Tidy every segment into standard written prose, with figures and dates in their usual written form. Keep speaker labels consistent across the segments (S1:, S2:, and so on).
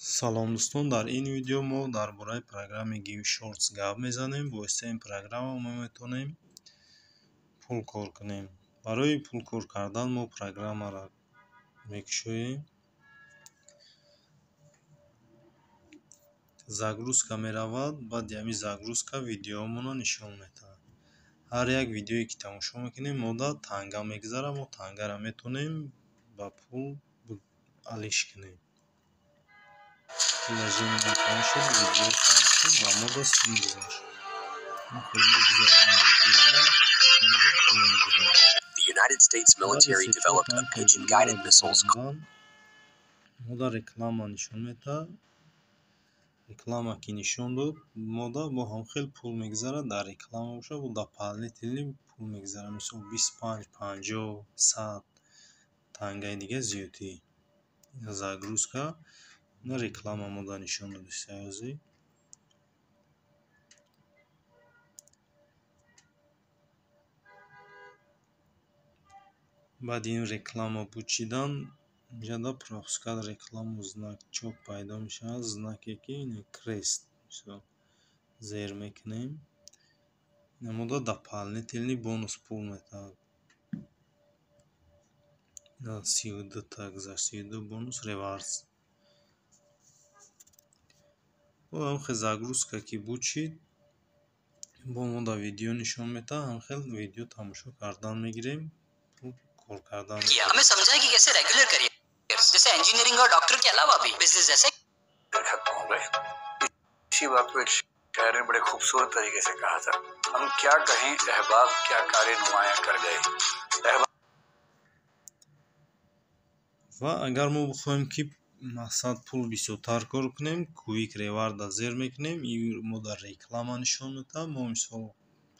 S1: Салом дӯстон, дар ин видео мо дар бораи программаи GiveShorts гап мезанем. Бо воситаи ин программа мо метавонем пул кор кунем. Барои пул кор кардан мо программаро мекушоем. Загрузка меравад, баъди ҳамин загрузка видеоамонро нишон медиҳад. Ҳар як видеое ки тамошо мекунем, мо да танга мегузарад, мо тангаро метавонем ба пул алиш кунем. Приложение тамом шуд, видео тамом шуд ва мо да сум гузашт.
S2: The United States military developed a pigeon-guided missiles
S1: Мо да реклама нишон медиҳад. Реклама ки нишон дод, мо да бо ҳам хел пул мегузарад. Дар реклама бошад, бо дополнительный пул мегузарад. Мисол 25, 50, 100 тангаи дига зиёдтӣ. Загрузка на реклама мо да нишон додистаёзи. Баъди ин реклама бучидан, инҷа пропускать рекламу значок пайдо мешавад. Знаке ки ин крест мисол зер мекунем. Мо да дополнительный бонус пул метавад. 32 та гузашт, 32 бонус ревордс. Бо ҳамхел загрузка ки бучид, бо мо да видео нишон медиҳад, ҳамхел видео тамошо кардан мегирем, пул кор кардан.
S3: हमें समझा कि कैसे रेगुलर करियर जैसे इंजीनियरिंग और डॉक्टर के अलावा भी बिजनेस जैसे
S4: खत्म हो गए। इसी बात को एक शायर ने बड़े खूबसूरत तरीके से कहा था, हम क्या कहें अहबाब क्या कार्य नुमाया कर गए।
S1: Ва агар мо бихоҳем ки мақсад пул бисёртар кор кунем, Quick Reward-а зер мекунем, ин мо дар реклама нишон медиҳад, мо мисол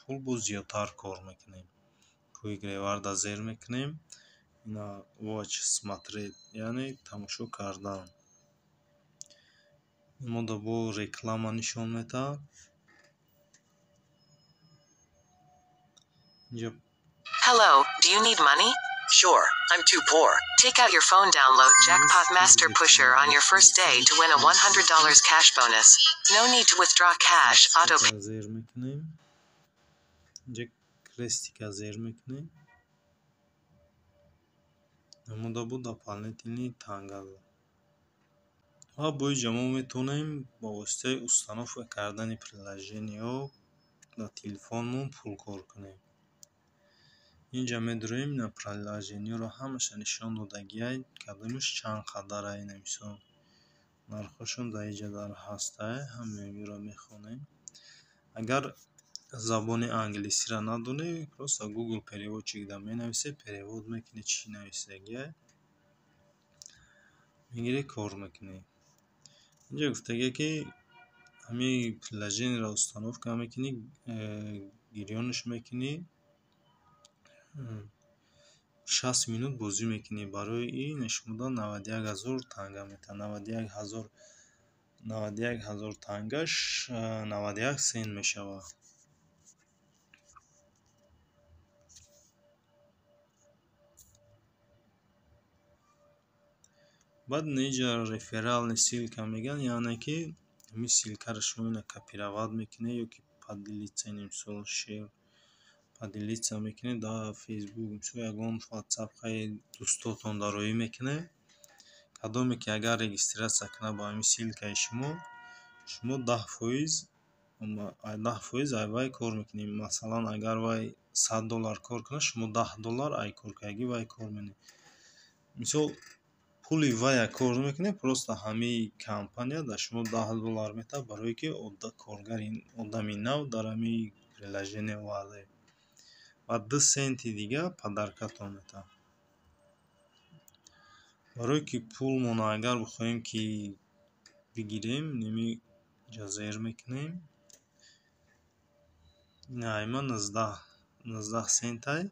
S1: пул боз зиёдтар кор мекунем. Quick Reward-а зер мекунем, ина watch смотреть, яъне тамошо кардан. Мо да бо реклама нишон медиҳад. Инҷа
S5: Hello, do you need money?
S2: Sure, I'm too poor.
S5: Take out your phone, download Jackpot Master Pusher on your first day to win a $100 cash bonus. No need to withdraw cash, auto
S1: зер мекунем. Инҷа крестика зер мекунем. Мо да бо дополнительный танга. Ва бо инҷа мо метавонем ба воситаи установка кардани приложениеҳо дар телефонмон пул кор кунем. Инҷа медуроем, ина приложениеро ҳамаша нишон додагиай, кадомаш чанд қадарай, ина мисол нархҳошон дар инҷа дар ҳастай, ҳамаи инро мехонем. Агар забони англисиро надонӣ, просто Google переводчикда менависӣ, перевод мекунӣ чӣ нависагиай, мегирӣ кор мекунӣ. Инҷа гуфтагиа ки ҳамин приложениеро установка мекунӣ, гирёнаш мекунӣ, 60 минут бозӣ мекунӣ. Барои ин шумода 91 ҳазор танга метавад. 91 ҳазор тангаш 91 сент мешавад. Баъд инҷа реферальный ссылка мегӯянд, яъне ки ҳамин ссылкаро шумо ина копировать мекунед ё ки поделиться, мисол share поделиться мекунед дар Facebook, мисол ягон WhatsApp-ҳои дӯстотон дароӣ мекунед. Кадоме ки агар регистрация кунад бо ҳамин ссылкаи шумо, шумо 10% ай вай кор мекунед. Масалан, агар вай $100 кор кунад, шумо $10 ай коркардагии вай кор мекунед. Мисол пули вая кор намекунед, просто ҳамаи компания дар шумо $10 метавад, барое ки коргари одами нав дар ҳамин приложение овардаед. Ва 2 сенти дига подаркатон метавад. Барое ки пулмонро агар бихоҳем ки бигирем, ними инҷа зер мекунем. Ина айма 19 сентай.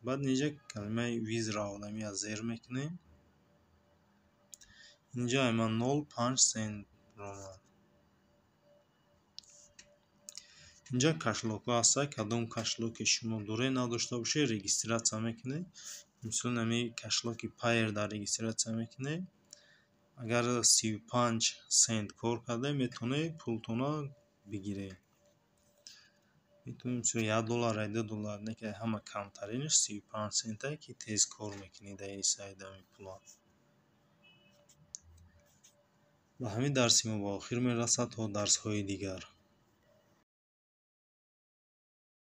S1: Баъд инҷа калимаи withdraw намия зер мекунем. Инҷа айма 0,5 сент омад. Инҷа кошелёкҳо ҳастанд. Кадом кошелёке шумо доред, надошта бошед, регистрация мекунед. Мисол ҳамин кошелёки Payeer дар регистрация мекунед. Агар 35 сент кор карда, метавонед пултона бигиред. Метавонем 1 доллар, 2 доллар, не ки ҳама камтаринаш 35 центае, ки тез кор мекунӣ дар ин сайт ҳамин пула. Ба ҳамин дарси мо ба охир мерасад. То дарсҳои дигар.